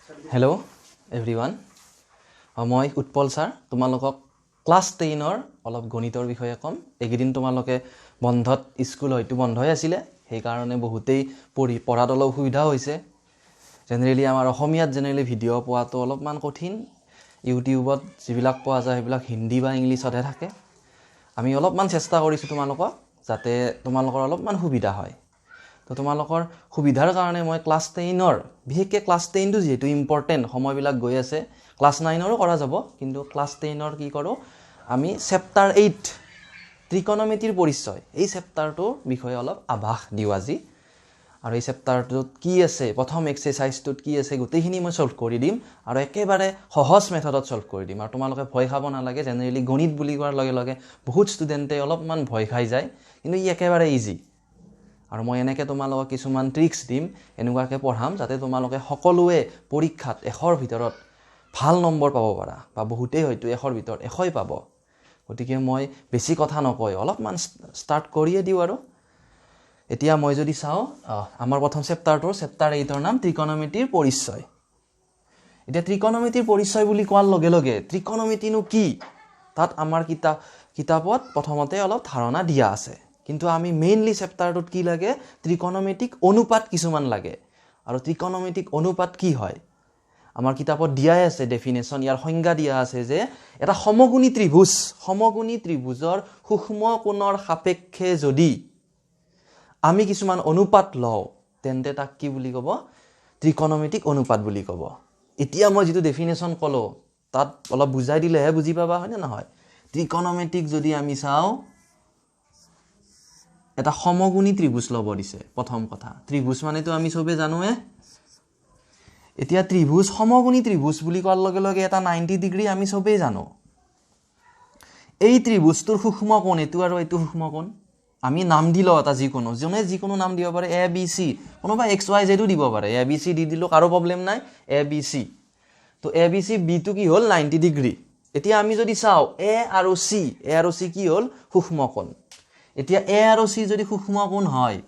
Hello' everyone, মই Utpal sir. তোমালোকক class টেনৰ অলপ গণিতৰ বিষয়ে ক'ম। এইকেইদিন তোমালোকে বন্ধত, স্কুল হয়তো বন্ধই আছিলে, সেইকাৰণে বহুতেই পঢ়াত অলপ অসুবিধাও হৈছে। জেনেৰেলি আমাৰ অসমীয়াত জেনেৰেলি ভিডিঅ' পোৱাটো অলপমান কঠিন। ইউটিউবত যিবিলাক পোৱা যায় সেইবিলাক হিন্দী বা ইংলিছতহে থাকে। আমি অলপমান চেষ্টা কৰিছোঁ তোমালোকক, যাতে তোমালোকৰ অলপমান সুবিধা হয়। তো তোমালোকৰ সুবিধাৰ কাৰণে মই ক্লাছ টেনৰ, বিশেষকৈ ক্লাছ টেনটো যিহেতু ইম্পৰ্টেণ্ট, সময়বিলাক গৈ আছে, ক্লাছ নাইনৰো কৰা যাব, কিন্তু ক্লাছ টেনৰ কি কৰোঁ আমি চেপ্টাৰ 8 ত্ৰিকোণমিতিৰ পৰিচয়, এই চেপ্টাৰটোৰ বিষয়ে অলপ আভাস দিওঁ আজি। আৰু এই চেপ্টাৰটোত কি আছে, প্ৰথম এক্সাৰচাইজটোত কি আছে, গোটেইখিনি মই ছল্ভ কৰি দিম আৰু একেবাৰে সহজ মেথডত ছল্ভ কৰি দিম। আৰু তোমালোকে ভয় খাব নালাগে। জেনেৰেলি গণিত বুলি কোৱাৰ লগে লগে বহুত ষ্টুডেণ্টে অলপমান ভয় খাই যায়, কিন্তু ই একেবাৰে ইজি। আৰু মই এনেকৈ তোমালোকক কিছুমান ট্ৰিক্স দিম, এনেকুৱাকৈ পঢ়াম যাতে তোমালোকে সকলোৱে পৰীক্ষাত 100ৰ ভিতৰত ভাল নম্বৰ পাব পাৰা, বা বহুতেই হয়তো 100ৰ ভিতৰত 100ই পাব। গতিকে মই বেছি কথা নকয় অলপমান ষ্টাৰ্ট কৰিয়ে দিওঁ। আৰু এতিয়া মই যদি চাওঁ, আমাৰ প্ৰথম চেপ্টাৰটোৰ চেপ্টাৰ 8ৰ নাম ত্ৰিকোণমিতিৰ পৰিচয়। এতিয়া ত্ৰিকোণমিতিৰ পৰিচয় বুলি কোৱাৰ লগে লগে ত্ৰিকোণমিতিনো কি, তাত আমাৰ কিতাপত প্ৰথমতে অলপ ধাৰণা দিয়া আছে। কিন্তু আমি মেইনলি চেপ্টাৰটোত কি লাগে, ত্ৰিকোণমিতিক অনুপাত কিছুমান লাগে। আৰু ত্ৰিকোণমিতিক অনুপাত কি হয় আমাৰ কিতাপত দিয়াই আছে ডেফিনেশ্যন, ইয়াৰ সংজ্ঞা দিয়া আছে যে এটা সমকোণী ত্ৰিভুজ, সমকোণী ত্ৰিভুজৰ সূক্ষ্ম কোণৰ সাপেক্ষে যদি আমি কিছুমান অনুপাত লওঁ, তেন্তে তাক কি বুলি ক'ব, ত্ৰিকোণমিতিক অনুপাত বুলি ক'ব। এতিয়া মই যিটো ডেফিনেশ্যন ক'লোঁ তাত অলপ বুজাই দিলেহে বুজি পাবা, হয়নে নহয়? ত্ৰিকোণমিতিক যদি আমি চাওঁ, এটা সমকোণী ত্ৰিভুজ ল'ব দিছে। প্ৰথম কথা, ত্ৰিভুজ মানেতো আমি চবে জানোৱে। এতিয়া ত্ৰিভুজ, সমকোণী ত্ৰিভুজ বুলি কোৱাৰ লগে লগে এটা 90 ডিগ্ৰী আমি চবেই জানো। এই ত্ৰিভুজটোৰ সূক্ষ্ম কোণ এইটো আৰু এইটো সূক্ষ্ম কোণ, আমি নাম দি লওঁ এটা, যিকোনো, যোনে যিকোনো নাম দিব পাৰে, এ বি চি, কোনোবা এক্স ৱাই জেডো দিব পাৰে। এ বি চি দি দিলোঁ, কাৰো প্ৰব্লেম নাই। এ বি চি, তো এ বি চি, বিটো কি হ'ল, 90 ডিগ্ৰী। এতিয়া আমি যদি চাওঁ এ আৰু চি, এ আৰু চি কি হ'ল, সূক্ষ্ম কোণ। এতিয়া এ আৰু চি যদি সূক্ষ্ম কোণ হয়,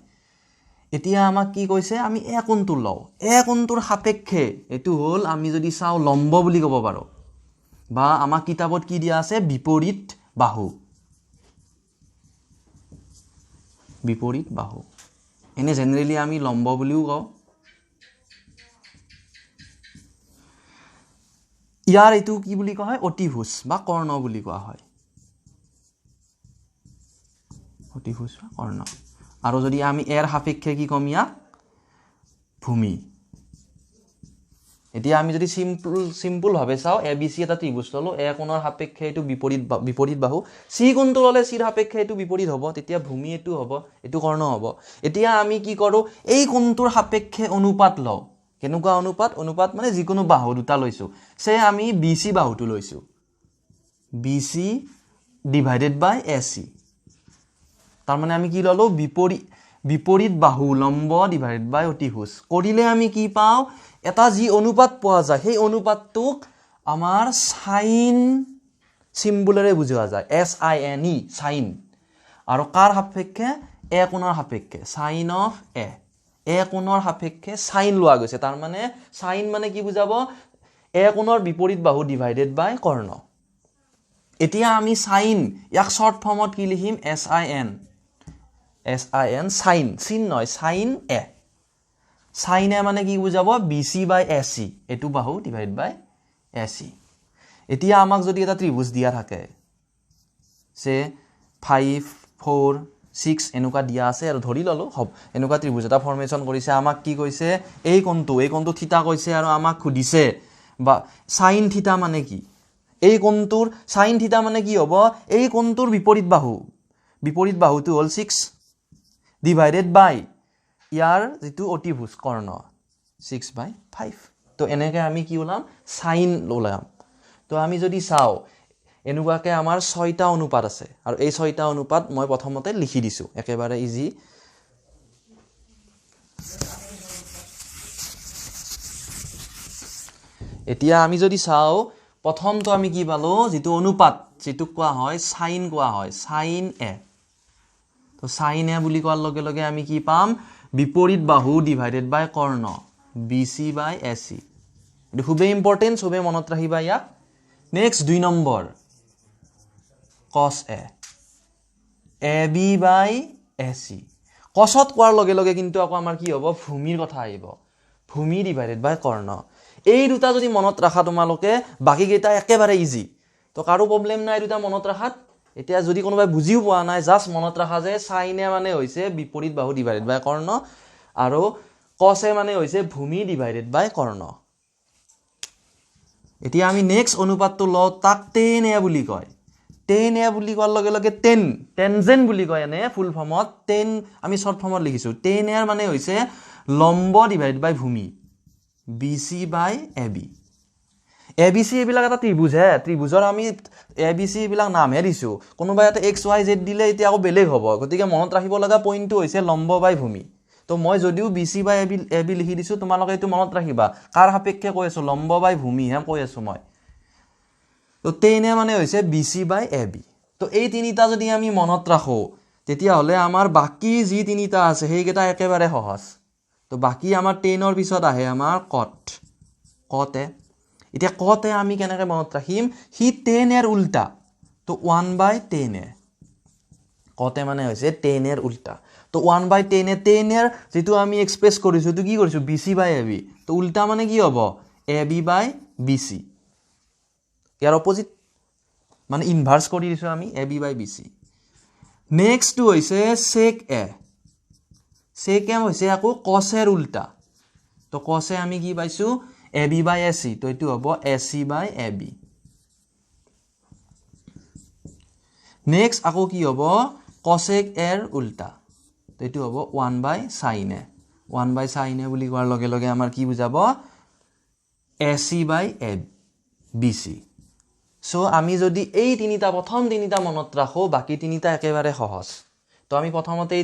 এতিয়া আমাক কি কৈছে, আমি এ কোণটো লওঁ। এ কোণটোৰ সাপেক্ষে এইটো হ'ল, আমি যদি চাওঁ লম্ব বুলি ক'ব পাৰোঁ, বা আমাক কিতাপত কি দিয়া আছে, বিপৰীত বাহু, বিপৰীত বাহু। এনে জেনেৰেলি আমি লম্ব বুলিও কওঁ। ইয়াৰ এইটো কি বুলি কোৱা হয়, অতিভুজ বা কৰ্ণ বুলি কোৱা হয়, অতিভুজ বা কৰ্ণ। আৰু যদি আমি এৰ সাপেক্ষে কি ক'ম, ইয়াক ভূমি। এতিয়া আমি যদি চিম্পুলভাৱে চাওঁ, এ বি চি এটা ত্ৰিভুজ ল'লোঁ, এ কোণৰ সাপেক্ষে এইটো বিপৰীত বাহু, চি কোণটো ল'লে চিৰ সাপেক্ষে এইটো বিপৰীত হ'ব, তেতিয়া ভূমি এইটো হ'ব, এইটো কৰ্ণ হ'ব। এতিয়া আমি কি কৰোঁ, এই কোণটোৰ সাপেক্ষে অনুপাত লওঁ। কেনেকুৱা অনুপাত? অনুপাত মানে যিকোনো বাহু দুটা লৈছোঁ, চে আমি বি চি বাহুটো লৈছোঁ, B C divided by A C. তাৰমানে আমি কি ল'লোঁ, বিপৰীত বাহু লম্ব ডিভাইডেড বাই অতিভুজ। কৰিলে আমি কি পাওঁ, এটা যি অনুপাত পোৱা যায় সেই অনুপাতটোক আমাৰ চাইন চিম্বলেৰে বুজোৱা যায়, S I N E, sine. আৰু কাৰ সাপেক্ষে, এ কোণৰ সাপেক্ষে, চাইন অফ এ, এ কোণৰ সাপেক্ষে চাইন লোৱা গৈছে। তাৰমানে চাইন মানে কি বুজাব, এ কোণৰ বিপৰীত বাহু ডিভাইডেড বাই কৰ্ণ। এতিয়া আমি চাইন ইয়াক শ্বৰ্ট ফৰ্মত কি লিখিম, S I N, S I N, sine, চিন নহয়, চাইন এ। চাইন এ মানে কি বুজাব, B C by A C, এইটো বাহু ডিভাইড বাই এ চি। এতিয়া আমাক যদি এটা ত্ৰিভুজ দিয়া থাকে, চে 5 4 6 এনেকুৱা দিয়া আছে, আৰু ধৰি ল'লোঁ হ'ব এনেকুৱা ত্ৰিভুজ এটা ফৰ্মেশ্যন কৰিছে, আমাক কি কৈছে, এই কোণটো, এই কোণটো থিতা কৈছে, আৰু আমাক সুধিছে বা চাইন থিতা মানে কি, এই কোণটোৰ চাইন থিতা মানে কি হ'ব, এই কোণটোৰ বিপৰীত বাহু, বিপৰীত বাহুটো হ'ল 6 ডিভাইডেড বাই ইয়াৰ যিটো অতিভুজ কৰ্ণ 6/5। তো এনেকৈ আমি কি ওলাম, চাইন ওলাম। তো আমি যদি চাওঁ এনেকুৱাকৈ আমাৰ 6টা অনুপাত আছে, আৰু এই 6টা অনুপাত মই প্ৰথমতে লিখি দিছোঁ, একেবাৰে ইজি। এতিয়া আমি যদি চাওঁ প্ৰথমটো আমি কি পালোঁ, যিটো অনুপাত যিটোক কোৱা হয় চাইন কোৱা হয়, চাইন এ। তো চাইন এ বুলি কোৱাৰ লগে লগে আমি কি পাম, বিপৰীত বাহু divided by Karna, B C by A C. এইটো খুবেই ইম্পৰ্টেণ্ট, চবেই মনত ৰাখিবা ইয়াক। Next 2 number cos A, A B by A C. কছত কোৱাৰ লগে লগে কিন্তু আকৌ আমাৰ কি হ'ব, ভূমিৰ কথা আহিব, ভূমি ডিভাইডেড বাই কৰ্ণ। এই দুটা যদি মনত ৰাখা তোমালোকে, বাকীকেইটা একেবাৰে ইজি। তো কাৰো প্ৰব্লেম নাই দুটা মনত ৰাখাত। এতিয়া যদি কোনোবাই বুজিও পোৱা নাই, জাষ্ট মনত ৰাখা যে চাইনে মানে হৈছে বিপৰীত বাহু ডিভাইডেড বাই কৰ্ণ, আৰু কছে মানে হৈছে ভূমি ডিভাইডেড বাই কৰ্ণ। এতিয়া আমি নেক্সট অনুপাতটো লওঁ, তাক টেন এ বুলি কয়। টেন এ বুলি কোৱাৰ লগে লগে টেন, টেনজেন বুলি কয় এনে ফুল ফৰ্মত, টেন আমি শ্বৰ্ট ফৰ্মত লিখিছোঁ। টেন এৰ মানে হৈছে লম্ব ডিভাইড বাই ভূমি, B C by A B. A B C এইবিলাক এটা ত্ৰিভুজহে, ত্ৰিভুজৰ আমি এ বি চি এইবিলাক নামহে দিছোঁ। কোনোবাই এটা এক্স ৱাই জেড দিলে এতিয়া আকৌ বেলেগ হ'ব। গতিকে মনত ৰাখিব লগা পইণ্টটো হৈছে লম্ব বাই ভূমি। তো মই যদিও B C by A B লিখি দিছোঁ, তোমালোকে এইটো মনত ৰাখিবা কাৰ সাপেক্ষে কৈ আছোঁ, লম্ব বাই ভূমিহে কৈ আছোঁ মই। তো টেন এ মানে হৈছে B C by A B. তো এই তিনিটা যদি আমি মনত ৰাখোঁ, তেতিয়াহ'লে আমাৰ বাকী যি তিনিটা আছে সেইকেইটা একেবাৰে সহজ। তো বাকী আমাৰ টেনৰ পিছত আহে আমাৰ কট, কট এ। এতিয়া কট এ আমি কেনেকৈ মনত ৰাখিম, সি টেন এৰ উল্টা, তো 1 বাই টেন এ। কট এ মানে হৈছে টেন এৰ উল্টা। তো 1 বাই টেন এ, টেন এৰ যিটো আমি এক্সপ্ৰেছ কৰিছোঁ সেইটো কি কৰিছোঁ, B C by A B. তো উল্টা মানে কি হ'ব, A B by B C. Year opposite মানে ইনভাৰ্চ কৰি দিছোঁ আমি, A B by B C. নেক্সটটো হৈছে চেক এ। চেক এ হৈছে আকৌ কচেৰ উল্টা। তো কচে আমি কি পাইছোঁ, A B by A C. তো এইটো হ'ব A C by A B. Next আকৌ কি হ'ব, কচেক এৰ উল্টা, তো এইটো হ'ব 1 by sine A. 1 by sine A বুলি কোৱাৰ লগে লগে আমাৰ কি বুজাব, A C by A B C. So' আমি যদি এই তিনিটা, প্ৰথম তিনিটা মনত ৰাখোঁ, বাকী তিনিটা একেবাৰে সহজ। তো আমি প্ৰথমতে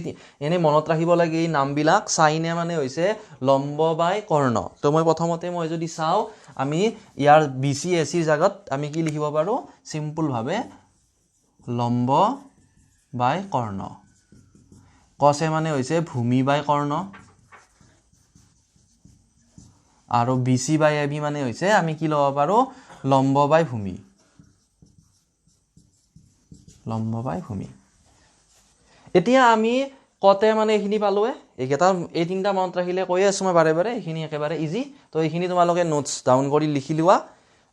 এনেই মনত ৰাখিব লাগে এই নামবিলাক। চাইনে মানে হৈছে লম্ব বাই কৰ্ণ। তো মই প্ৰথমতে মই যদি চাওঁ, আমি ইয়াৰ বি চি এ চিৰ জাগাত আমি কি লিখিব পাৰোঁ, চিম্পুলভাৱে লম্ব বাই কৰ্ণ। কছে মানে হৈছে ভূমি বাই কৰ্ণ, আৰু B C by A B মানে হৈছে আমি কি ল'ব পাৰোঁ, লম্ব বাই ভূমি, লম্ব বাই ভূমি। এতিয়া আমি কতে মানে এইখিনি পালোৱে, এইকেইটা এই তিনিটা মনত ৰাখিলে কৈয়ে আছোঁ মই বাৰে বাৰে, এইখিনি একেবাৰে ইজি। তো এইখিনি তোমালোকে নোটছ ডাউন কৰি লিখি লোৱা।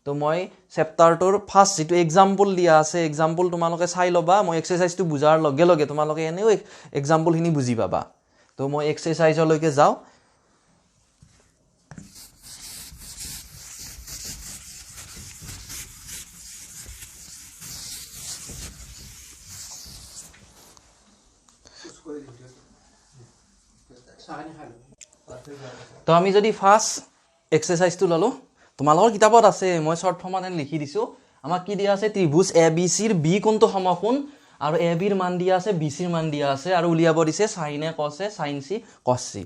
তো মই চেপ্টাৰটোৰ ফাৰ্ষ্ট যিটো এক্সাম্পল দিয়া আছে, এক্সাম্পল তোমালোকে চাই ল'বা। মই এক্সাৰচাইজটো বুজাৰ লগে লগে তোমালোকে এনেও এক্সাম্পলখিনি বুজি পাবা। তো মই এক্সাৰচাইজলৈকে যাওঁ। তো আমি যদি ফাৰ্ষ্ট এক্সাৰচাইজটো ল'লোঁ, তোমালোকৰ কিতাপত আছে, মই শ্বৰ্ট ফৰ্মত এনে লিখি দিছোঁ। আমাক কি দিয়া আছে, ত্ৰিভুজ এ বি চিৰ বি কোনটো সমকোণ, আৰু এ বিৰ মান দিয়া আছে, বি চিৰ মান দিয়া আছে, আৰু উলিয়াব দিছে চাইন এ কছ এ, চাইন চি কছ চি।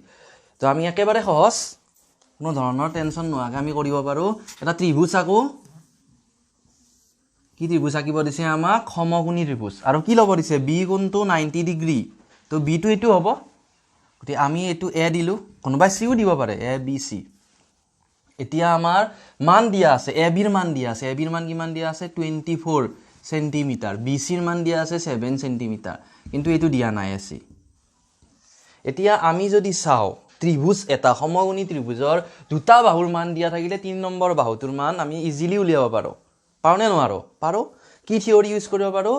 তো আমি একেবাৰে সহজ, কোনো ধৰণৰ টেনশ্যন নোহোৱাকৈ আমি কৰিব পাৰোঁ। এটা ত্ৰিভুজ আকো, কি ত্ৰিভুজ আঁকিব দিছে আমাক, সমকোণী ত্ৰিভুজ। আৰু কি ল'ব দিছে, বি কোণটো 90 ডিগ্ৰী। তো বিটো এইটো হ'ব, গতিকে আমি এইটো এ দিলোঁ, কোনোবাই চিও দিব পাৰে, এ বি চি। এতিয়া আমাৰ মান দিয়া আছে, এ বিৰ মান দিয়া আছে, এ বিৰ মান কিমান দিয়া আছে, 24 চেণ্টিমিটাৰ। বি চিৰ মান দিয়া আছে 7 চেণ্টিমিটাৰ, কিন্তু এইটো দিয়া নাই এ চি। এতিয়া আমি যদি চাওঁ, ত্ৰিভুজ এটা সমকোণী ত্ৰিভুজৰ দুটা বাহুৰ মান দিয়া থাকিলে 3 নম্বৰ বাহুটোৰ মান আমি ইজিলি উলিয়াব পাৰোঁ। পাৰোঁ নে নোৱাৰোঁ? পাৰোঁ। কি থিয়ৰী ইউজ কৰিব পাৰোঁ,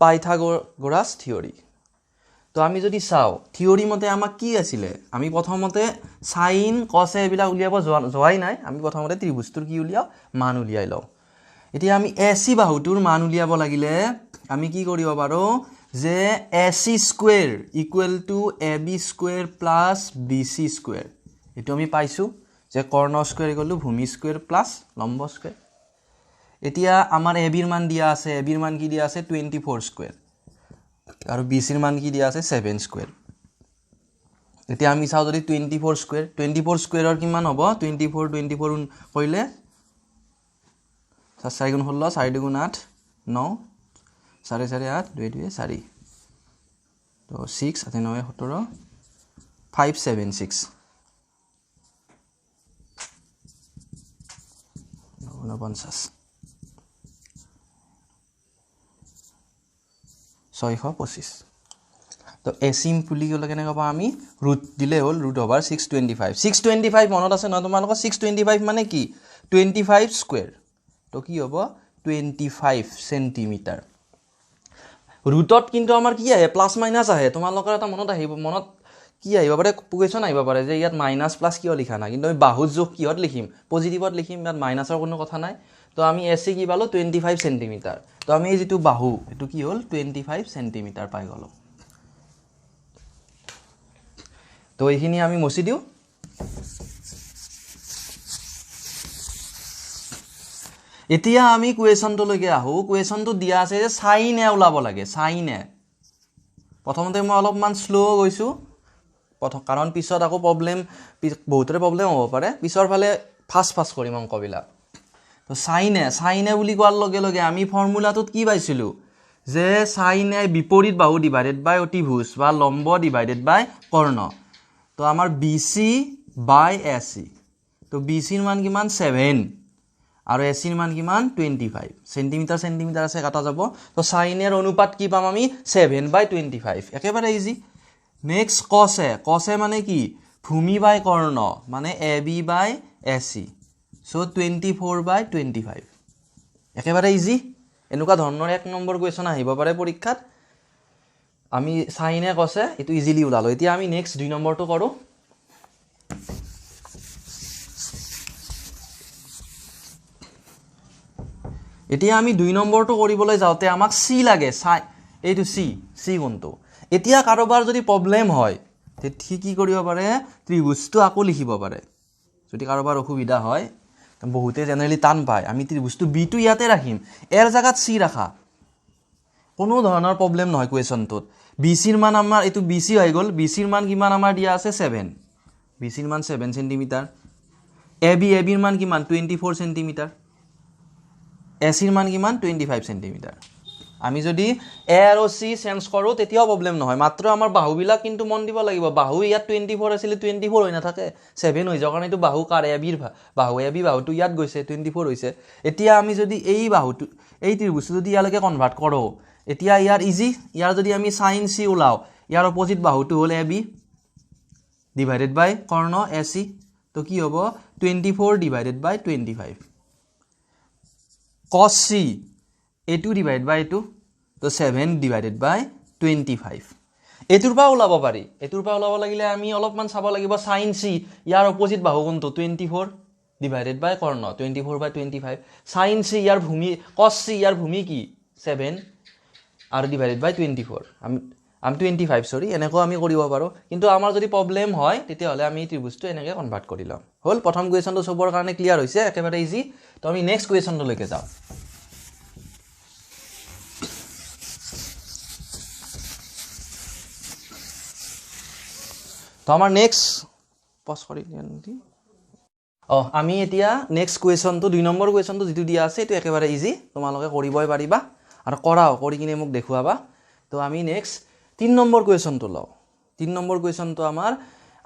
পাইথাগোৰাছ থিয়ৰী। তো আমি যদি চাওঁ, থিয়ৰী মতে আমাক কি আছিলে, আমি প্ৰথমতে চাইন কছ এইবিলাক উলিয়াব যোৱাই নাই, আমি প্ৰথমতে ত্ৰিভুজটোৰ কি উলিয়াওঁ, মান উলিয়াই লওঁ। এতিয়া আমি এ চি বাহুটোৰ মান উলিয়াব লাগিলে আমি কি কৰিব পাৰোঁ যে A C square equal to A B square plus B C square. এইটো আমি পাইছোঁ যে কৰ্ণ স্কুৱেৰ ইকুৱেল টু ভূমি স্কুৱেৰ প্লাছ লম্ব স্কুৱেৰ। এতিয়া আমাৰ এ বিৰ মান দিয়া আছে, এ বিৰ মান কি দিয়া আছে, 24 স্কুৱেৰ, আৰু বি চিৰ মান কি দিয়া আছে, 7 স্কুৱেৰ। এতিয়া আমি চাওঁ যদি 24 স্কুৱেৰ, 24 স্কুৱেৰৰ কিমান হ'ব, 24 24 কৰিলে 4 গুণ 16, 4 দুগুণ 8, 9, 4 4 8, 2 2 4, তো 6 8 9 17, 5 7 6। 49, 625। তো এ চি বুলি ক'লে কেনেকৈ পাওঁ আমি? ৰুট দিলে হ'ল, ৰুট অভাৰ 625। 625 মনত আছে নহয় তোমালোকৰ? 625 মানে কি? 25 স্কুৱেৰ। তো কি হ'ব? 25 চেণ্টিমিটাৰ। ৰুটত কিন্তু আমাৰ কি আহে? প্লাছ মাইনাছ আহে। তোমালোকৰ এটা মনত আহিব, মনত কি আহিব পাৰে? কুৱেশ্যন আহিব পাৰে যে ইয়াত মাইনাছ প্লাছ কিয় লিখা নাই? কিন্তু আমি বাহুৰ জোখ কিহত লিখিম? পজিটিভত লিখিম, ইয়াত মাইনাছৰ কোনো কথা নাই। তো আমি এ চি কি পালোঁ? 25 চেণ্টিমিটাৰ। তো আমি এই যিটো বাহু, এইটো কি হ'ল? 25 চেণ্টিমিটাৰ পাই গ'লোঁ। তো এইখিনি আমি মচি দিওঁ। এতিয়া আমি কুৱেশ্যনটোলৈকে আহোঁ। কুৱেশ্যনটো দিয়া আছে যে চাইন এ ওলাব লাগে, চাইন এ। প্ৰথমতে মই অলপমান শ্ল' গৈছোঁ, কাৰণ পিছত আকৌ প্ৰব্লেম, বহুতৰে প্ৰব্লেম হ'ব পাৰে। পিছৰ ফালে ফাষ্ট ফাষ্ট কৰিম অংকবিলাক। তো চাইন এ, চাইন এ বুলি কোৱাৰ লগে লগে আমি ফৰ্মুলাটোত কি পাইছিলোঁ? যে চাইন এ বিপৰীত বাহু ডিভাইডেড বাই অতিভুজ বা লম্ব ডিভাইডেড বাই কৰ্ণ। তো আমাৰ B C by A C. তো বি চিৰ মান কিমান? 7, আৰু এ চিৰ মান কিমান? 25। চেণ্টিমিটাৰ চেণ্টিমিটাৰ আছে, কাটা যাব। তো চাইন এৰ অনুপাত কি পাম আমি? 7/25। একেবাৰে ইজি। নেক্সট কছ এ। কছ এ মানে কি? ভূমি বাই কৰ্ণ, মানে A B by A C. So' 24/25। একেবাৰে ইজি। এনেকুৱা ধৰণৰ 1 নম্বৰ কুৱেশ্যন আহিব পাৰে পৰীক্ষাত। আমি চাইন এ কছ এ এইটো ইজিলি ওলালোঁ। এতিয়া আমি নেক্সট 2 নম্বৰটো কৰোঁ। এতিয়া আমি 2 নম্বৰটো কৰিবলৈ যাওঁতে আমাক চি লাগে, চাই এইটো চি, চি কোনটো। এতিয়া কাৰোবাৰ যদি প্ৰব্লেম হয় তেতিয়া সি কি কৰিব পাৰে? ত্ৰিভুজটো আকৌ লিখিব পাৰে। যদি কাৰোবাৰ অসুবিধা হয়, বহুতে জেনেৰেলি টান পায়, আমি ত্ৰিভুজটো বিটো ইয়াতে ৰাখিম, এৰ জেগাত চি ৰাখা, কোনো ধৰণৰ প্ৰব্লেম নহয় কুৱেশ্যনটোত। বি চিৰ মান আমাৰ এইটো বি চি হৈ গ'ল। বি চিৰ মান কিমান আমাৰ দিয়া আছে? 7। বি চিৰ মান 7 চেণ্টিমিটাৰ। এ বি, এ বিৰ মান কিমান? 24 চেণ্টিমিটাৰ। এ চিৰ মান কিমান? 25 চেণ্টিমিটাৰ। আমি যদি এ আৰু চি চেঞ্জ কৰোঁ তেতিয়াও প্ৰব্লেম নহয়, মাত্ৰ আমাৰ বাহুবিলাক কিন্তু মন দিব লাগিব। বাহু ইয়াত 24 আছিলে, 24 হৈ নাথাকে, 7 হৈ যাব, কাৰণ এইটো বাহু কাৰ? এ বিৰ বাহু। এ বি বাহুটো ইয়াত গৈছে, 24 হৈছে। এতিয়া আমি যদি এই বাহুটো, এই ত্ৰিভুজটো যদি ইয়ালৈকে কনভাৰ্ট কৰোঁ, এতিয়া ইয়াৰ ইজি। ইয়াৰ যদি আমি চাইন চি ওলাওঁ, ইয়াৰ অপজিট বাহুটো হ'ল A B divided by Karna A C. তো কি হ'ব? 24/25। কছ চি এইটো ডিভাইড বাই এইটো, তো 7/25। এইটোৰ পৰা ওলাব পাৰি। এইটোৰ পৰা ওলাব লাগিলে আমি অলপমান চাব লাগিব চাইন চি, ইয়াৰ অপজিট বাহু কোনটো? 24 ডিভাইডেড বাই কৰ্ণ, 24/25। চাইন চি ইয়াৰ ভূমি, কছ চি ইয়াৰ ভূমি কি? 7 আৰু ডিভাইডেড বাই 24। আমি 25, চৰি, এনেকুৱাও আমি কৰিব পাৰোঁ। কিন্তু আমাৰ যদি প্ৰব্লেম হয় তেতিয়াহ'লে আমি এই ত্ৰিভুজটো এনেকৈ কনভাৰ্ট কৰি ল'ম। হ'ল, প্ৰথম কুৱেশ্যনটো চবৰ কাৰণে ক্লিয়াৰ হৈছে, একেবাৰে ইজি। তো আমি নেক্সট কুৱেশ্যনটোলৈকে যাওঁ। তো আমাৰ নেক্সট পজ কৰি দিয়া নেকি? আমি এতিয়া নেক্সট কুৱেশ্যনটো, 2 নম্বৰ কুৱেশ্যনটো যিটো দিয়া আছে, এইটো একেবাৰে ইজি, তোমালোকে কৰিবই পাৰিবা আৰু কৰাও, কৰি কিনে মোক দেখুৱাবা। তো আমি নেক্সট 3 নম্বৰ কুৱেশ্যনটো লওঁ। 3 নম্বৰ কুৱেশ্যনটো আমাৰ,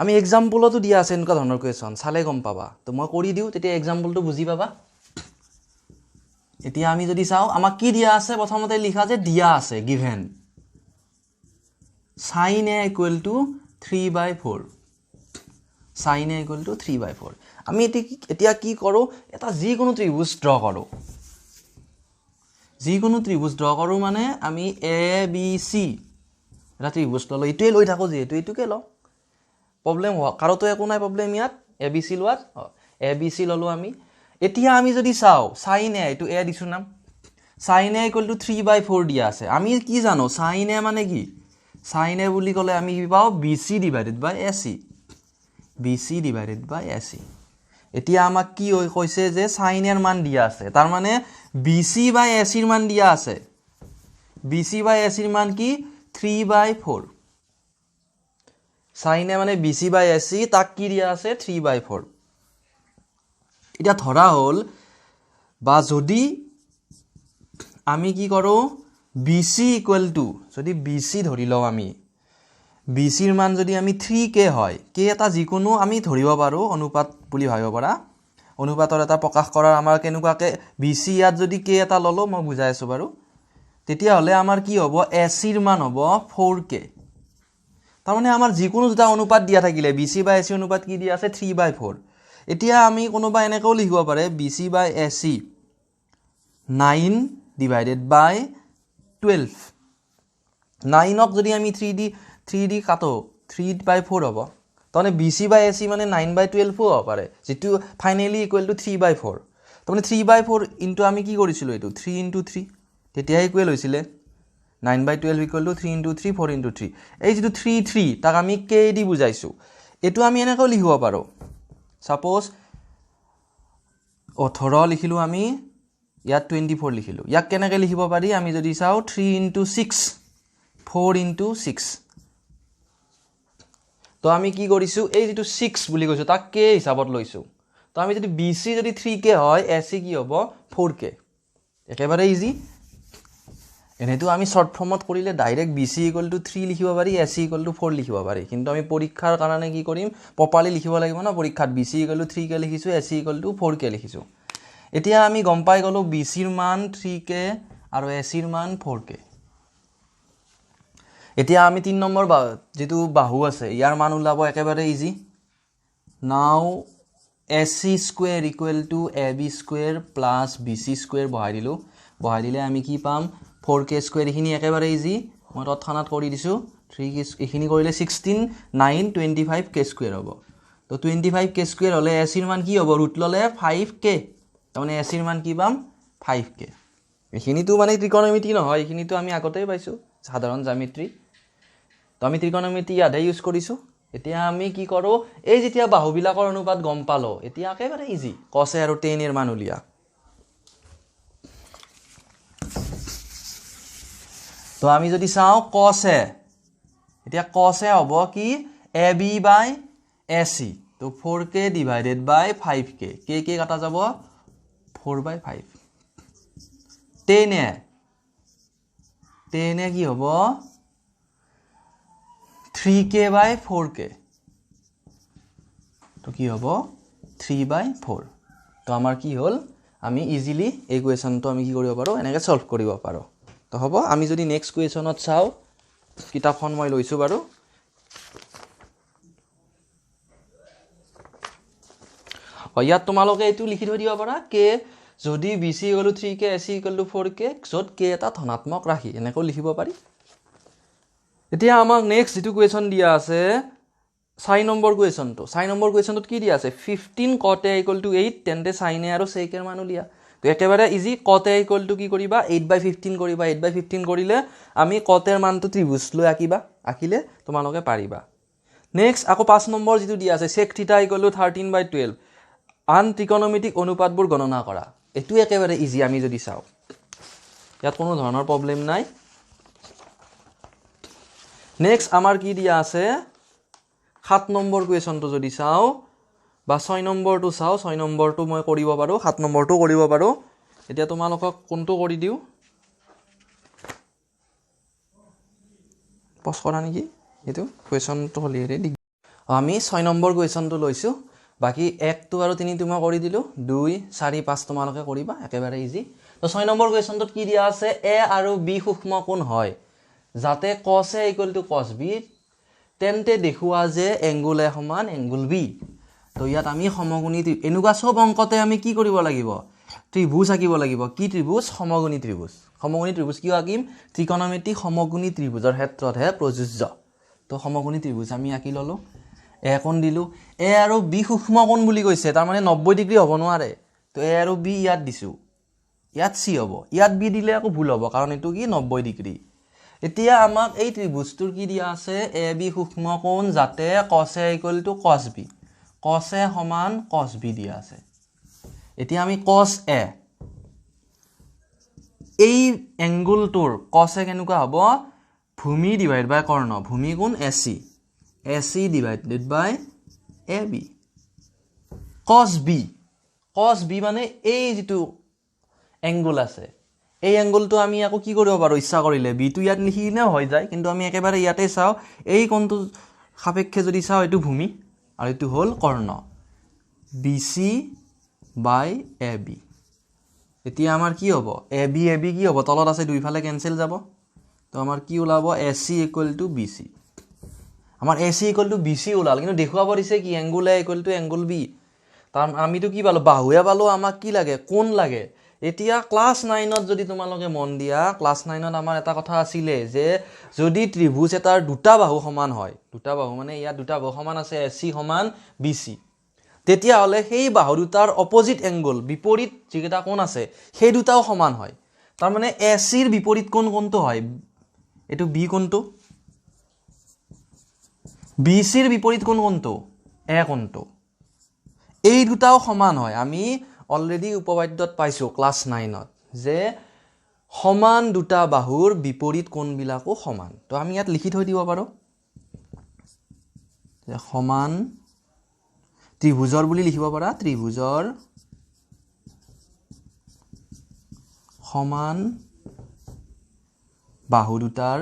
আমি এক্সাম্পলতো দিয়া আছে এনেকুৱা ধৰণৰ কুৱেশ্যন, চালে গম পাবা। তো মই কৰি দিওঁ, তেতিয়া এক্সাম্পলটো বুজি পাবা। এতিয়া আমি যদি চাওঁ, আমাক কি দিয়া আছে? প্ৰথমতে লিখা যে দিয়া আছে given sine A equal to 3/4। Sine A equal to 3/4। আমি এতিয়া কি কৰোঁ? এটা যিকোনো ত্ৰিভুজ ড্ৰ কৰোঁ। যিকোনো ত্ৰিভুজ ড্ৰ কৰোঁ মানে আমি এ বি চি এটা ত্ৰিভুজ ল'লোঁ, এইটোৱে লৈ থাকোঁ যিহেতু এইটোকে লওঁ, প্ৰব্লেম হোৱা কাৰোতো একো নাই প্ৰব্লেম ইয়াত এ বি চি লোৱাত। এ বি চি ল'লোঁ আমি। এতিয়া আমি যদি চাওঁ চাইন এ, এইটো এ দিছোঁ নাম, চাইন এ ইকুৱেল টু 3/4 দিয়া আছে। আমি কি জানো চাইন এ মানে কি? চাইন এ বুলি ক'লে আমি কি পাওঁ? B C divided by A C, B C divided by A C. এতিয়া আমাক কি কৈছে যে চাইন এৰ মান দিয়া আছে, তাৰমানে বি চি বাই এ চিৰ মান দিয়া আছে। বি চি বাই এ চিৰ মান কি? 3/4। চাইন এ মানে B C by A C, তাক কি দিয়া আছে? 3/4। এতিয়া ধৰা হ'ল বা যদি আমি কি কৰোঁ, বি চি ইকুৱেল টু, যদি বি চি ধৰি লওঁ আমি, বি চিৰ মান যদি আমি থ্ৰী কে হয়, কে এটা যিকোনো আমি ধৰিব পাৰোঁ, অনুপাত বুলি ভাবিব পাৰা। অনুপাতৰ এটা প্ৰকাশ কৰাৰ আমাৰ কেনেকুৱাকৈ বি চি ইয়াত যদি কে এটা ল'লোঁ, মই বুজাই আছোঁ বাৰু, তেতিয়াহ'লে আমাৰ কি হ'ব, এ চিৰ মান হ'ব ফ'ৰ কে। তাৰমানে আমাৰ যিকোনো দুটা অনুপাত দিয়া থাকিলে B C by A C অনুপাত কি দিয়া আছে, 3/4। এতিয়া আমি কোনোবা এনেকৈও লিখিব পাৰে B C by A C 9 / 12। নাইনক যদি আমি থ্ৰী দি কাটো 3/4 হ'ব। তাৰমানে B C by A C মানে 9/12 হ'ব পাৰে, যিটো ফাইনেলি ইকুৱেল টু 3/4। তাৰমানে 3/4 ইনটু আমি কি কৰিছিলোঁ, এইটো 3 ইনটু 3, তেতিয়াহে ইকুৱেল হৈছিলে। 9/12 ইকুৱেল টু 3 ইনটু 3, 4 ইনটু 3। এই যিটো 3 3 তাক আমি কে দি বুজাইছোঁ। এইটো আমি এনেকৈও লিখিব পাৰোঁ, ছাপ'জ 18 লিখিলোঁ আমি, ইয়াত 24 লিখিলোঁ। ইয়াক কেনেকৈ লিখিব পাৰি আমি যদি চাওঁ, 3 ইনটু 6, 4 ইনটু 6। তো আমি কি কৰিছোঁ, এই যিটো 6 বুলি কৈছোঁ তাক কে হিচাপত লৈছোঁ। তো আমি যদি বি চি যদি থ্ৰী কে হয়, এ চি কি হ'ব, ফ'ৰ কে। একেবাৰে ইজি। এনেইতো আমি শ্বৰ্ট ফৰ্মত কৰিলে direct B C equal to 3 লিখিব পাৰি, এ চি ইকুৱেল টু 4 লিখিব পাৰি, কিন্তু আমি পৰীক্ষাৰ কাৰণে কি কৰিম, প্ৰপাৰলি লিখিব লাগিব ন। পৰীক্ষাত B C equal to three K লিখিছোঁ, A C equal to four K লিখিছোঁ। এতিয়া আমি গম পাই গ'লোঁ বি চিৰ মান থ্ৰী কে আৰু এ চিৰ মান ফ'ৰ কে। এতিয়া আমি 3 নম্বৰ যিটো বাহু আছে ইয়াৰ মান ওলাব একেবাৰে easy. Now A C square equal to A B square plus B C square বহাই দিলোঁ। বহাই দিলে আমি কি পাম, ফ'ৰ কে স্কুৱেৰ। এইখিনি একেবাৰে ইজি, মই তৎক্ষণাত কৰি দিছোঁ। থ্ৰী কে এইখিনি কৰিলে 16 9 25 কে স্কুৱেৰ হ'ব। তো 25 কে স্কুৱেৰ হ'লে এ চিৰ মান কি হ'ব, ৰুট ল'লে ফাইভ কে, তাৰমানে এ চিৰ মান কি পাম, ফাইভ কে। এইখিনিতো মানে ত্ৰিকোণমিতি নহয়, এইখিনিতো আমি আগতেই পাইছোঁ সাধাৰণ জ্যামিতি। তো আমি ত্ৰিকোণমিতি ইয়াতহে ইউজ কৰিছোঁ। এতিয়া আমি কি কৰোঁ, এই যেতিয়া বাহুবিলাকৰ অনুপাত গম পালোঁ, এতিয়া একেবাৰে ইজি, কছ এ আৰু টেন এৰ মান উলিয়া। তো আমি যদি চাওঁ কছ এ, এতিয়া কছ এ হ'ব কি, A B by A C, তো four K divided by five K, K K কটা যাব 4/5। টেন এ, টেন এ কি হ'ব, three K by four K, তো কি হ'ব 3/4। তো আমাৰ কি হ'ল, আমি ইজিলি এই কুৱেশ্যনটো আমি কি কৰিব পাৰোঁ, এনেকৈ ছল্ভ কৰিব পাৰোঁ। তো হ'ব, আমি যদি নেক্সট কুৱেশ্যনত চাওঁ, কিতাপখন মই লৈছোঁ বাৰু। ইয়াত তোমালোকে এইটো লিখি থৈ দিব পাৰা, কে যদি B C equal to three K, A C equal to four কে, য'ত কে এটা ধনাত্মক ৰাশি, এনেকৈও লিখিব পাৰি। এতিয়া আমাক নেক্সট যিটো কুৱেশ্যন দিয়া আছে, 4 নম্বৰ কুৱেশ্যনটো। 4 নম্বৰ কুৱেশ্যনটোত কি দিয়া আছে, 15 কট এ ইকুৱেল টু 8, তেন্তে চাইন এ আৰু চেক এৰ মান উলিয়া। তো একেবাৰে ইজি, কট এ ইকুৱেল টু কি কৰিবা, 8/15 কৰিবা। 8/15 কৰিলে আমি কট এৰ মানটো ত্ৰিভুজ লৈ আঁকিবা, আঁকিলে তোমালোকে পাৰিবা। নেক্সট আকৌ 5 নম্বৰ যিটো দিয়া আছে, চেক থিটা ইকুৱেল টু 13/12, আন ত্ৰিকোণমিতিক অনুপাতবোৰ গণনা কৰা। এইটো একেবাৰে ইজি, আমি যদি চাওঁ ইয়াত কোনো ধৰণৰ প্ৰব্লেম নাই। নেক্সট আমাৰ কি দিয়া আছে, 7 নম্বৰ কুৱেশ্যনটো যদি চাওঁ বা 6 নম্বৰটো চাওঁ, 6 নম্বৰটো মই কৰিব পাৰোঁ, 7 নম্বৰটো কৰিব পাৰোঁ। এতিয়া তোমালোকক কোনটো কৰি দিওঁ, পজ কৰা নেকি এইটো কুৱেশ্যনটো হ'লে হেৰি দিগ-। আমি 6 নম্বৰ কুৱেশ্যনটো লৈছোঁ, বাকী 1টো আৰু 3টো মই কৰি দিলোঁ, 2 4 5 তোমালোকে কৰিবা, একেবাৰে ইজি। তো 6 নম্বৰ কুৱেশ্যনটোত কি দিয়া আছে, এ আৰু বি সূক্ষ্ম কোণ হয় যাতে কছ এ ইকুৱেল টু কছ বি, তেন্তে দেখুওৱা যে এংগুল এ সমান এংগুল বি। তো ইয়াত আমি সমকোণী এনেকুৱা চব অংকতে আমি কি কৰিব লাগিব, ত্ৰিভুজ আঁকিব লাগিব। কি ত্ৰিভুজ, সমকোণী ত্ৰিভুজ। সমকোণী ত্ৰিভুজ কিয় আঁকিম, ত্ৰিকোণমিতি সমকোণী ত্ৰিভুজৰ ক্ষেত্ৰতহে প্ৰযোজ্য। তো সমকোণী ত্ৰিভুজ আমি আঁকি ল'লোঁ, এ কোণ দিলোঁ, এ আৰু বি সূক্ষ্ম কোণ বুলি কৈছে, তাৰমানে 90 ডিগ্ৰী হ'ব নোৱাৰে। তো এ আৰু বি ইয়াত দিছোঁ, ইয়াত চি হ'ব, ইয়াত বি দিলে আকৌ ভুল হ'ব, কাৰণ এইটো কি 90 ডিগ্ৰী। এতিয়া আমাক এই ত্ৰিভুজটোৰ কি দিয়া আছে, এ বি সূক্ষ্ম কোণ যাতে কছ এ ইকুৱেল টু কছ বি, কছ এ সমান কছ বি দিয়া আছে। এতিয়া আমি কছ এ, এই এংগুলটোৰ কছ এ কেনেকুৱা হ'ব, ভূমি ডিভাইড বাই কৰ্ণ, ভূমি কোণ A C, A C divided by A B. Cos B, cos B মানে এই যিটো এংগুল আছে, এই এংগুলটো আমি আকৌ কি কৰিব পাৰোঁ, ইচ্ছা কৰিলে বিটো ইয়াত লিখি কিনেও হৈ যায়, কিন্তু আমি একেবাৰে ইয়াতে চাওঁ, এই কোণটো সাপেক্ষে যদি চাওঁ এইটো ভূমি আৰু এইটো হ'ল কৰ্ণ, B C by A B. এতিয়া আমাৰ কি হ'ব, এ বি এ বি কি হ'ব, তলত আছে দুইফালে কেঞ্চেল যাব, তো আমাৰ কি ওলাব, A C equal to B C. আমাৰ A C equal to B C ওলাল, কিন্তু দেখুৱাব দিছে কি angle A equal to angle B। তাৰ আমিতো কি পালোঁ, বাহুৱে পালোঁ, আমাক কি লাগে, কোণ লাগে। এতিয়া ক্লাছ নাইনত যদি তোমালোকে মন দিয়া, ক্লাছ নাইনত আমাৰ এটা কথা আছিলে যে যদি ত্ৰিভুজ এটাৰ দুটা বাহু সমান হয়, দুটা বাহু মানে ইয়াত দুটা বাহু সমান আছে এ চি সমান বি চি, তেতিয়াহ'লে সেই বাহু দুটাৰ অপজিট এংগল, বিপৰীত যিকেইটা কোণ আছে সেই দুটাও সমান হয়। তাৰমানে এ চিৰ বিপৰীত কোণ কোনটো হয়, এইটো বি কোণটো, বি চিৰ বিপৰীত কোণ কোনটো, এ কোণটো, এই দুটাও সমান হয়। আমি অলৰেডি উপবাদ্যত পাইছোঁ ক্লাছ নাইনত যে সমান দুটা বাহুৰ বিপৰীত কোণবিলাকো সমান। তো আমি ইয়াত লিখি থৈ দিব পাৰোঁ যে সমান ত্ৰিভুজৰ বুলি লিখিব পাৰা, ত্ৰিভুজৰ সমান বাহু দুটাৰ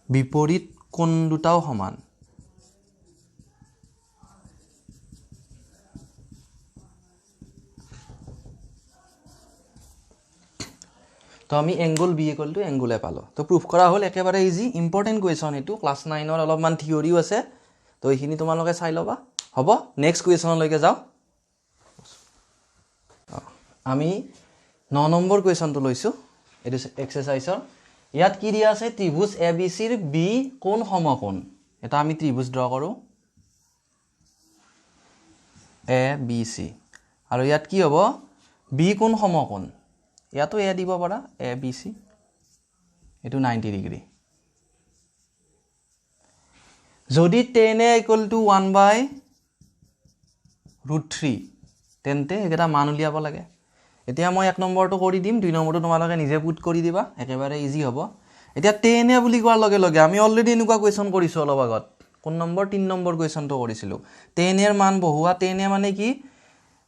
বিপৰীত কোণ দুটাও সমান। তো আমি angle B equal to angle A পালোঁ। তো প্ৰুফ কৰা হ'ল, একেবাৰে ইজি, ইম্পৰ্টেণ্ট কুৱেশ্যন এইটো, ক্লাছ নাইনৰ অলপমান থিয়ৰিও আছে, তো এইখিনি তোমালোকে চাই ল'বা। হ'ব, নেক্সট কুৱেশ্যনলৈকে যাওঁ। আমি 9 নম্বৰ কুৱেশ্যনটো লৈছোঁ, এইটো এক্সাৰচাইজৰ। ইয়াত কি দিয়া আছে, ত্ৰিভুজ এ বি চিৰ বি কোণ সমকোণ। এটা আমি ত্ৰিভুজ ড্ৰ কৰোঁ এ বি চি, আৰু ইয়াত কি হ'ব, বি কোণ সমকোণ, ইয়াতো এ দিব পাৰা, এ বি চি, এইটো 90 ডিগ্ৰী। যদি tan A equal to 1 by root 3, তেন্তে সেইকেইটা মান উলিয়াব লাগে। এতিয়া মই 1 নম্বৰটো কৰি দিম, 2 নম্বৰটো তোমালোকে নিজে পুট কৰি দিবা, একেবাৰে ইজি হ'ব। এতিয়া টেন এ বুলি কোৱাৰ লগে লগে আমি অলৰেডি এনেকুৱা কুৱেশ্যন কৰিছোঁ অলপ আগত, কোন নম্বৰ, 3 নম্বৰ কুৱেশ্যনটো কৰিছিলোঁ। টেন এৰ মান বহুৱা, টেন এ মানে কি,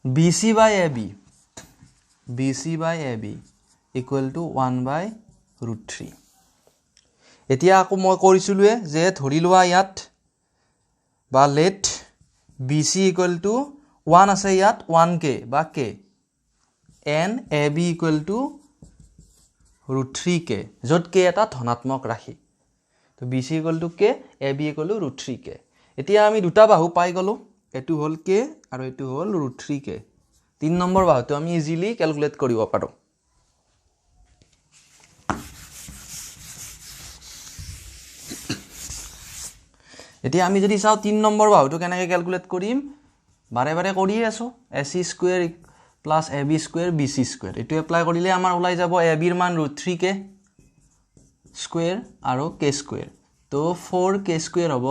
B C by A B, B C by A B equal to 1 by root 3। এতিয়া আকৌ মই কৰিছিলোঁৱে যে ধৰি লোৱা ইয়াত বা let B C equal to 1 আছে, ইয়াত 1 কে বা K, N A B equal to root 3 K, য'ত কে এটা ধনাত্মক ৰাশি। তো B C equal to K, A B equal to root 3 K। এতিয়া আমি দুটা বাহু পাই গ'লোঁ, এইটো হ'ল কে আৰু এইটো হ'ল ৰুট 3 কে। 3 নম্বৰ বাহুটো আমি ইজিলি কেলকুলেট কৰিব পাৰোঁ। এতিয়া আমি যদি চাওঁ 3 নম্বৰ বাহুটো কেনেকৈ কেলকুলেট কৰিম, বাৰে বাৰে কৰিয়ে আছোঁ, A C square plus A B square B C square, এইটো এপ্লাই কৰিলে আমাৰ ওলাই যাব এ বিৰ মান ৰুট 3 কে স্কুৱেৰ আৰু কে স্কুৱেৰ, তো 4 কে স্কুৱেৰ হ'ব।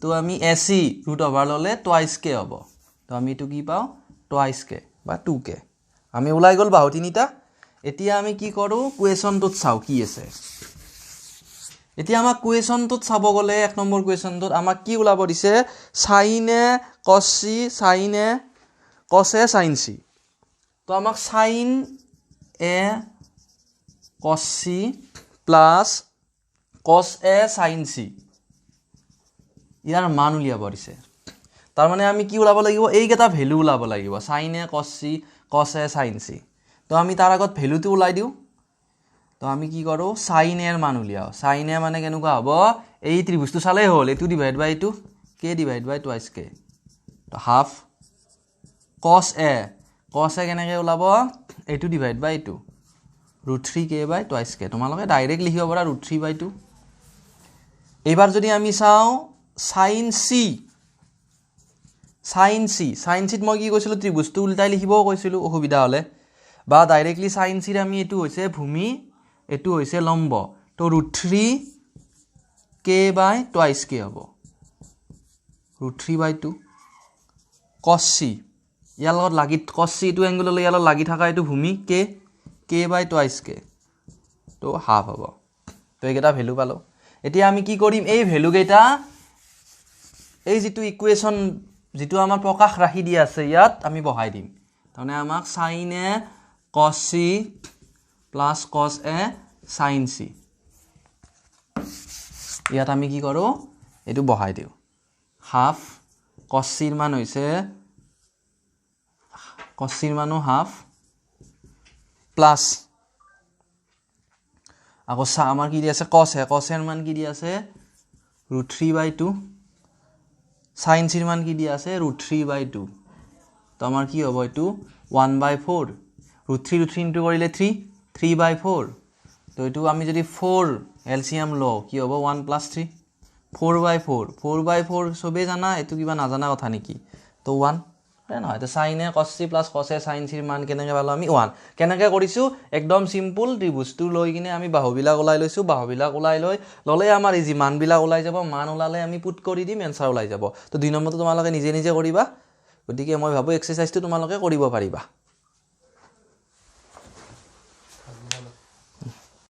তো আমি এ চি ৰুট অভাৰ ল'লে টুৱাইছ কে হ'ব, তো আমি এইটো কি পাওঁ, টুৱাইছ কে বা 2 কে। আমি ওলাই গ'ল বাহু তিনিটা। এতিয়া আমি কি কৰোঁ, কুৱেশ্যনটোত চাওঁ কি আছে। এতিয়া আমাক কুৱেশ্যনটোত চাব গ'লে 1 নম্বৰ কুৱেশ্যনটোত আমাক কি ওলাব দিছে, sine A cos C, sine A cos A sine C। তো আমাক sine A cos C plus cos A sine C ইয়াৰ মান উলিয়াব দিছে। তাৰমানে আমি কি ওলাব লাগিব, এইকেইটা ভেলু ওলাব লাগিব, sine A cos C cos A sine C। তো আমি তাৰ আগত ভেলুটো ওলাই দিওঁ। তো আমি কি কৰোঁ, চাইন এৰ মান উলিয়াওঁ। চাইন এ মানে কেনেকুৱা হ'ব, এই ত্ৰিভুজটো চালেই হ'ল, এইটো ডিভাইড বাই এইটো, K divide by twice K, তো হাফ। কছ এ, কছ এ কেনেকৈ ওলাব, এইটো ডিভাইড বাই এইটো, root 3 K by twice K। তোমালোকে ডাইৰেক্ট লিখিব পাৰা ৰুট 3 বাই 2। এইবাৰ যদি আমি চাওঁ sine C, sine C, sine চিত মই কি কৈছিলোঁ, ত্ৰিভুজটো উল্টাই লিখিবও কৈছিলোঁ অসুবিধা হ'লে, বা ডাইৰেক্টলি চাইন চিৰ আমি এইটো হৈছে ভূমি, এইটো হৈছে লম্ব, তো root 3 K by twice K হ'ব, ৰুট 3 বাই 2। কছ চি ইয়াৰ লগত লাগি, কছ চি এইটো এংগললৈ ইয়াৰ লগত লাগি থকা এইটো ভূমি K, K by twice K, তো হাফ হ'ব। তো এইকেইটা ভেলু পালোঁ। এতিয়া আমি কি কৰিম, এই ভেলুকেইটা এই যিটো ইকুৱেশ্যন যিটো আমাৰ প্ৰকাশ ৰাখি দিয়া আছে ইয়াত আমি বহাই দিম। তাৰমানে আমাক sine A cos C plus cos A sine C, ইয়াত আমি কি কৰোঁ, এইটো বহাই দিওঁ, হাফ কছ চিৰ মান হৈছে, কছ চিৰ মানো হাফ, প্লাছ আকৌ চা আমাৰ কি দি আছে? কছ এ। কছ এৰ মান কি দি আছে? Root three by two. Sign চিৰ মান কি দি আছে? ৰুট থ্ৰী বাই টু। তো আমাৰ কি হ'ব এইটো? One by four. Root three, root three into কৰিলে থ্ৰী, থ্ৰী বাই ফ'ৰ। তো এইটো আমি যদি ফ'ৰ এল চি এম লওঁ, কি হ'ব? One plus three, four by four. Four by four চবেই জানা, এইটো কিবা নাজানা কথা নেকি? তো ওৱান হয় নহয়? তো চাইন এ কছ চি প্লাছ কছ এ চাইন চিৰ মান কেনেকৈ পালোঁ আমি? ওৱান। কেনেকৈ কৰিছোঁ? একদম চিম্পুল। ত্ৰিভুজটো লৈ কিনে আমি বাহুবিলাক ওলাই লৈছোঁ। বাহুবিলাক ওলাই লৈ ল'লে আমাৰ ইজি, মানবিলাক ওলাই যাব। মান ওলালে আমি পুট কৰি দিম, এনচাৰ ওলাই যাব। তো 2 নম্বৰটো তোমালোকে নিজে নিজে কৰিবা। গতিকে মই ভাবোঁ এক্সাৰচাইজটো তোমালোকে কৰিব পাৰিবা।